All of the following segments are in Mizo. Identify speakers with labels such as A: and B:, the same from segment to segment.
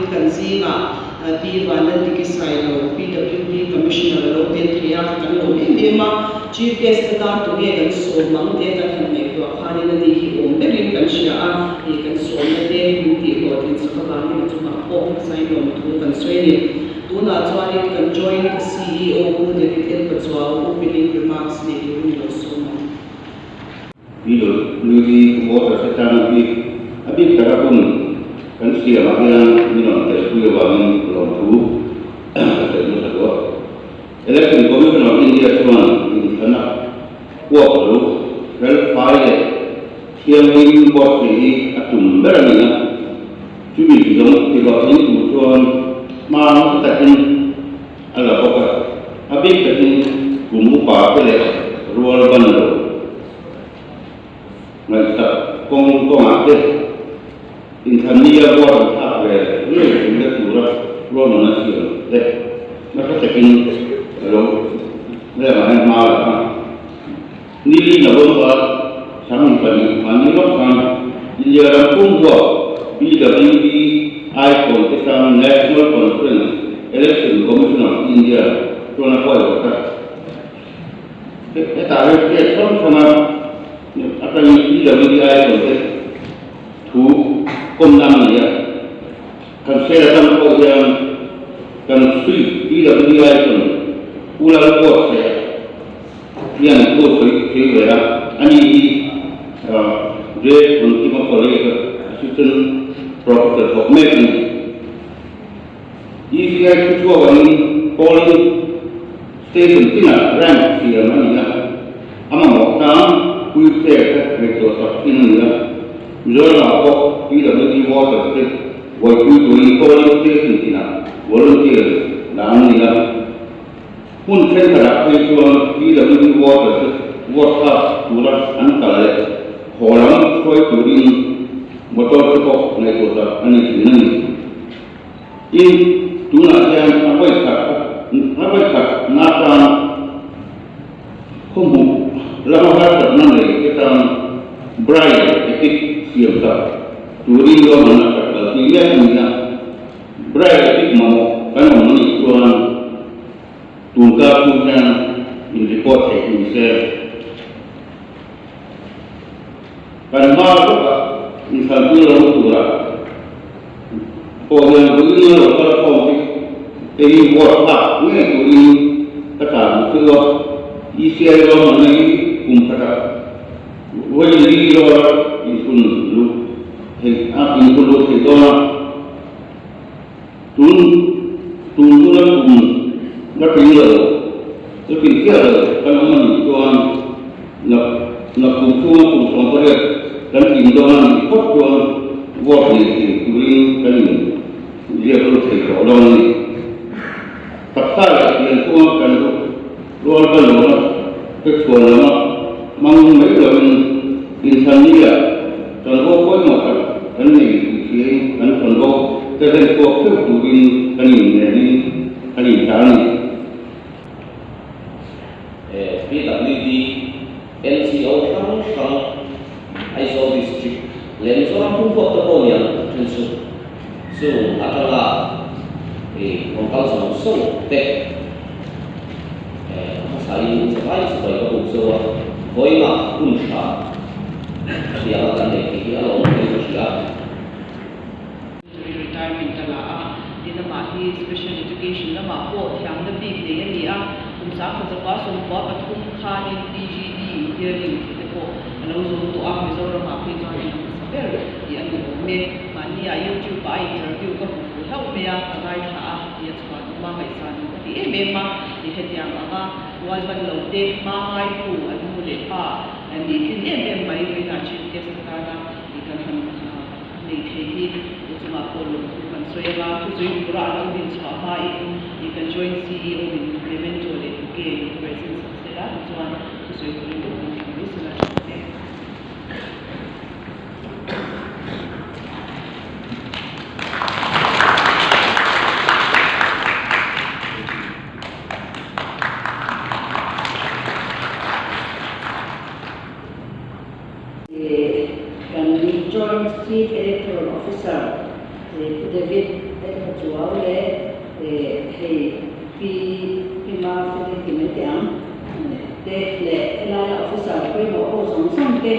A: Tin, kan zingah Pi Vanlaltiki Sailo, PWD Commissioner a lo tel thei a, kan lawm em em a. Chief Guest atan tunge kan sawm ang te kan han ngaihtuah khanin ani hi awm berin kan hria a, hei kan sawmna te min tihhlawhtlin sak avangin a chungah pawh hmasain lawmthu kan sawi a ni. Tunah chuanin kan Joint CEO Pu David L. Pachuau opening remarks nei turin lo sawm ang.
B: PWD voters te tan a bik a bik taka hun kan siamah hian min rawn telpui avangin lawmthu ka sawi hmasa duh a. Election Commission of India chuan inthlana huap lo fel fai leh thianghlim buatsaih hi a tum ber a ni a, chumi zawng tihlawhtling tur chuan hma nasa takin a la bawk a, a bik takin kum upa te leh rual ban lo ngaihsak kawng kawngah te inthlan nia buat an thlak ve ngei theihna tura ruahmanna siam te nasa takin a lo lemah hian hma a la a. Nili November 22 mahni lawk khan India ram pum huap BWD Icon te tan National Conference Election Commission of India chuan a huai vat a. Hetah hian state hrang hranga atangin BWD Icon te thu kawmna an nei a. Kan hriat atang pawh hian kan Sweet BWD Icon Pu Lalbuatsaih hian thu a sawi thei ve a, ani hi Great Ontima College a Assistant Professor thawk mek a ni. ECI thu chhuak angin polling station tinah rank siam a ni a, a mamawh tang wheelchair te ngaihtuah sak thin a ni a. Mizoramah pawh PWD workers te buaipui turin polling station tinah volunteers dah an ni a. Hmun thenkhatah phei chuan PWD workers te vote thlak tura an kal leh haw lam hruai turin motor te pawh ngaihtuah sak a ni thin a ni. Tin, tunah hian a vawikhat a vawikhat na tan khawhmuh lama harsatna nei te tan Braille epic siam sak turin ruahmanna that kalpui mek a ni a. Braille epic mamawh kan awm anih chuan tunkar chhung hian in report theih ni se. Kan hma lawkah inthlanpui lo turah pawh hian buin a lo kal khawm hi hei hi vote thlak ngei turin ka chah duh chu a, ECI ruahmanna hi kum khatah vawi li rawla inthun luh theih a inthun luh theih dawn a, tun tun huna kum la tling lo la tling chiah lo kan awm a nih chuan Naktuk chhunga kum 18 kan tling dawn a nih phawt chuan vote nei thei turin kan in ziak lut thei tawh dawn a ni. Taksa leh pian chhunga kan rual ka lawna te chhuan lama hmang mai loin inthlan nia chanvo pawimawh tak kan nei tih hriain kan chanvo te hlen chhuak theuh turin kan innenin kan inchah a ni.
C: PWD, NGO hrang hrang, Aizawl District leh Mizoram pum huap te pawh niang then chu chung atanga rawn kal zawng zawng te a hmasa in chavai chibai ka buk zo a, vawiinah hun hra hriang a kan neih tih hi a lawm hle ka hria.
A: Retirement a la a, tin amah hi Special Education lamah pawh thiamna bik nei a ni a, kum 1993 khanin PGD in hearing tih te pawh a lo zawm tawh a, Mizoramah phei chuan a la hmasa ber tih a ni awm e. Mahnia YouTube ah a interview ka hmu fuh hlauh mai a, ka ngaithla a tih a chhuan awm a, ngaihsan awm ka ti em em a, i hetiang anga rualban lo te hma ngaitu an nu leh pa nih tlin em em mai vawiinah Chief Guest atana i kan han Nei thei hi u chungah pawh lawmthu kan sawi anga, thusawi tura a lo din chhuah hmain i kan joint CEO in memento leh bouquet min present sak sela tichuan thusawi turin lo din thla mai sela tha awm e.
D: Kan Joint Chief Electoral Officer Pu David L. Pachuau leh hei Pi Pi Mafeli ti mai teh ang te leh helaia officer pawimawh ho zawng zawng te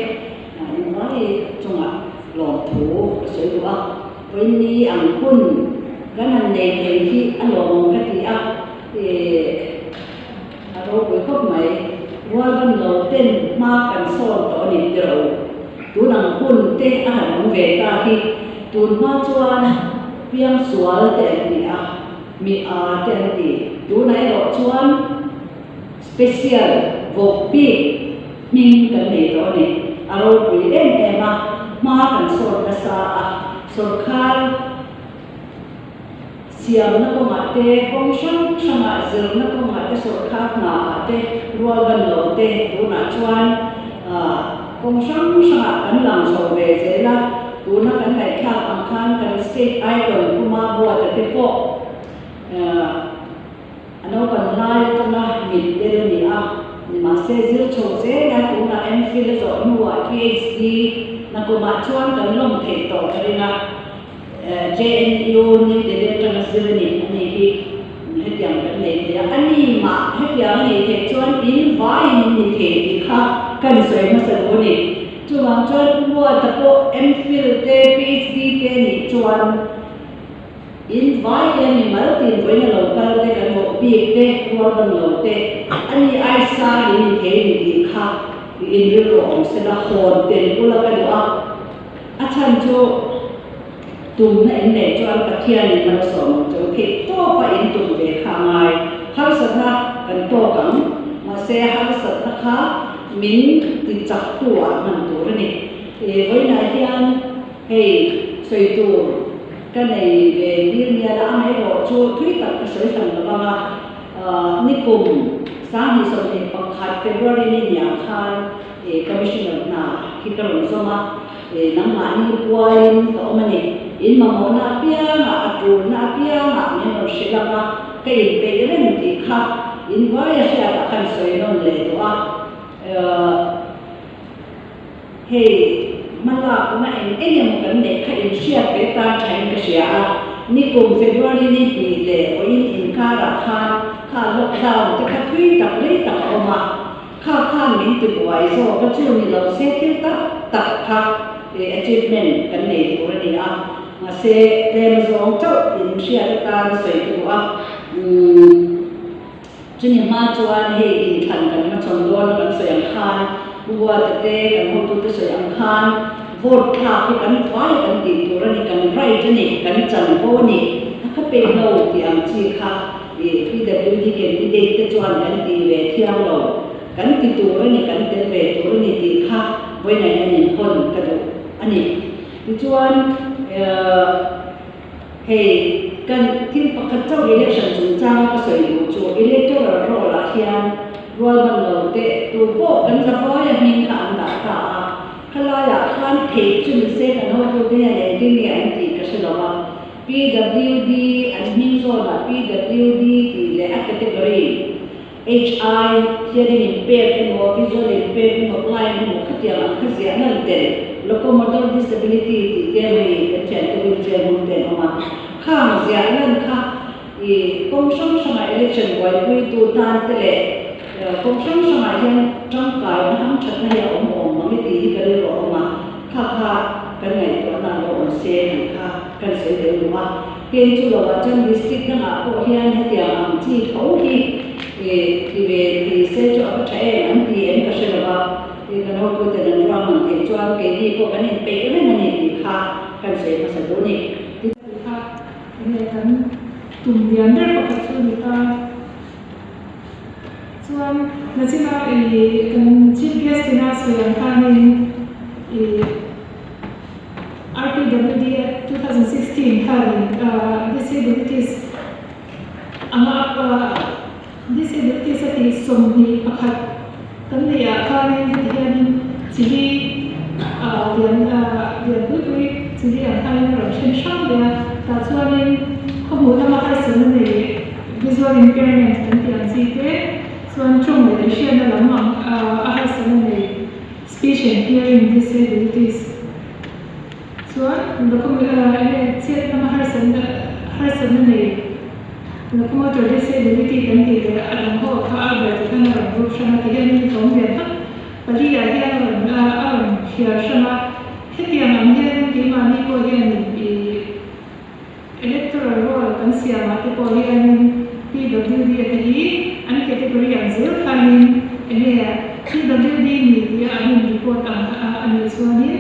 D: invai chungah lawmthu ka sawi duh a. Vawiinni ang hun kan han nei thei hi a lawmawm ka ti a, a ropui khawp mai. Rualban lo ten hma kan sawn tawh a ni tiro. Tun ang hun te a han awm ve ta hi tun hma chuan piangsual te an ti a, mi a te an ti. Tunah erawh chuan special vawk bik hming kan nei tawh a ni. A ropui em em a, hma kan sawn nasa a, sawrkhar siamna kawngah te, kawng hrang hrangah zirna kawngah te, sawrkhar hnaah te, rualban lo te tunah chuan kawng hrang hrangah kan lang chho ve zel a, tuna kan ngaihthlak ang khan kan state icon Pu Mabuata te pawh A naupan lai atanga mit del a ni a, nimahse zir chho zela tunah MPhil a zawh hnuah PhD na kumah chuan kan lawm theih tawh ka ring a, JNU New Delhi atanga zir a ni a ni hi hetiang kan nei thei a, a ni mah hetiang a nei theih chuan in vaiin in ni thei tih kha kan sawi hmasa duh a ni. Chuvang chuan Pu Muata pawh MPhil te PhD te nih chuan In vai hian mi mal tin vawiin a lo kal te kan vawh bik te, rualban lo te, a ni ai sang in ni thei ni tih kha i in rilru awm se la, hawn tel bula ka duh a, a chhan chu tumna in neih chuan Pathian in malsawm ang chu theih tawpa in tum ve kha a ngai, harsatna kan tawk ang, mahse harsatna kha min ti chak tu ah hman tur a ni. Vawiinah hian hei sawi tur. Ka nei ve tir mial a, amaherawh chu thui tak ka sawi hran lo vang a, nikum 2021 February ni niah khan Commissioner hna khi ka rawn zawm a, nangmahni pualin ka awm a ni. In mamawhna apiangah, a tulna apiangah min rawn hrilh ang a, ka inpeih reng tih kha in vaia hriatah khan sawi nawn leh duh a. Hei, hmalakna eng eng emaw kan neih kha inhriat ve tan thain ka hria a, nikum February ni hnih leh vawiin inkarah khan kha lockdown te kha thui tak rei tak a awm a, kha khan min ti buai zawk a, chu ni lo se thil tak tak kha achievement kan nei tur a ni a, mahse tlem zawng chauh inhriat atan sawi ka duh a, umm. Chumi hma chuan hei inthlan kan hmachhawn dawn a kan sawi ang khan, Pu Buata te kan hotute sawi ang khan vote thlak hi kan vai kan tih tur a ni, kan right a ni, kan chanvo a ni, a kha pei lo tih ang chi kha i PWD candidate te chuan kan ti ve thiang lo, kan ti tur a ni, kan tel ve tur a ni tih kha vawiin ah hian inhawn ka duh a ni. Tichuan Hei, kan thil pakhat chauh election chungchanga ka sawi duh chu electoral roll ah hian rualban lo te tu pawh kan la vai a hming kha an dah ta a, khalai ah khan theih chu ni se kan hotute hian engtin nge an tih ka hre lo a, PWD an hming zawn ah PWD tih leh a category HI hearing impaired emaw visual impaired emaw blind emaw khatiang ang kha ziah nan tel locomotor disability tih te mai kan thiante wheelchair hmang te an awm a, khang ziah lan kha i kawng hrang hrangah election buaipuitu tan te leh kawng hrang hrangah hian tangkaina hamthatna hi a awm awm mang i tih hi ka rilru a awm a, kha kha kan ngaihtuahna a lo awm se ang kha kan sawi tel duh a. Tin, chu lovah chuan district dangah pawh hian hetiang ang chi tho hi ti ve ti se chu a va tha em an ti em ka hre lova, tin kan hotuten an ruahman theih chuan keini pawh kan inpeih reng a ni tih kha kan sawi hmasa duh a ni.
E: Tih kha enge kan tum lian ber pakhat chu a ni ta. Chuan nachina i kan chief guest ina sawi ang khanin i. RPWD 2016 khanin disabilities anga disabilities a tih 21 kan neih ah khanin heti hianin chili lian lian pui pui chili ang khanin a rawn then hrang leh a tah chuanin khawhmuh lama harsatna nei visual impairment kan tih ang chi te chuan tawng leh hriatna lam ang a harsatna nei. Speech and hearing disabilities chuan document enge chhiat lama harsatna Harsatna nei locomotor disability kan tih leh a dang ho kha a ber te khan a rawn group hrang a ti hianin tlawm lian tak pali ah hian a rawn a rawn thliar hrang a. Hetiang ang hianin keimahni pawh hianin ih electoral roll kan siamah te pawh hianin PWD a te hi an category ang zel khanin enge PWD ni tia an in report ang a nih chuanin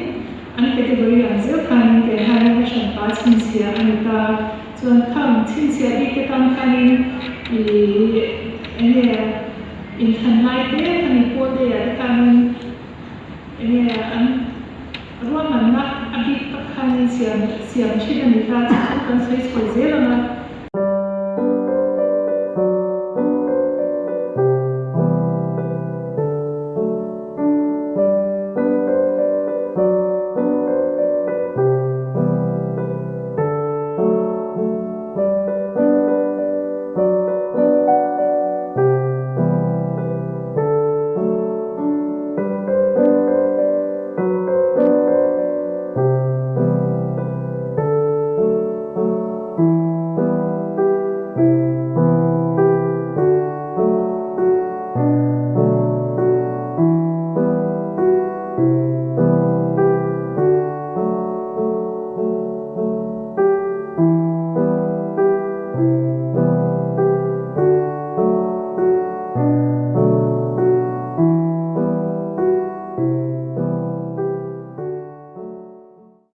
E: an category ang zel khanin tiang hianin a hranpa chhinchhiah a ni ta. Chuan khang chhinchhiah bik te tan khanin ih enge inthlan lai te khami pawl te ah te khanin enge an ruahmanna a bik tak khanin siam siam thin a ni ta chu chu kan sawi chho zel ang a.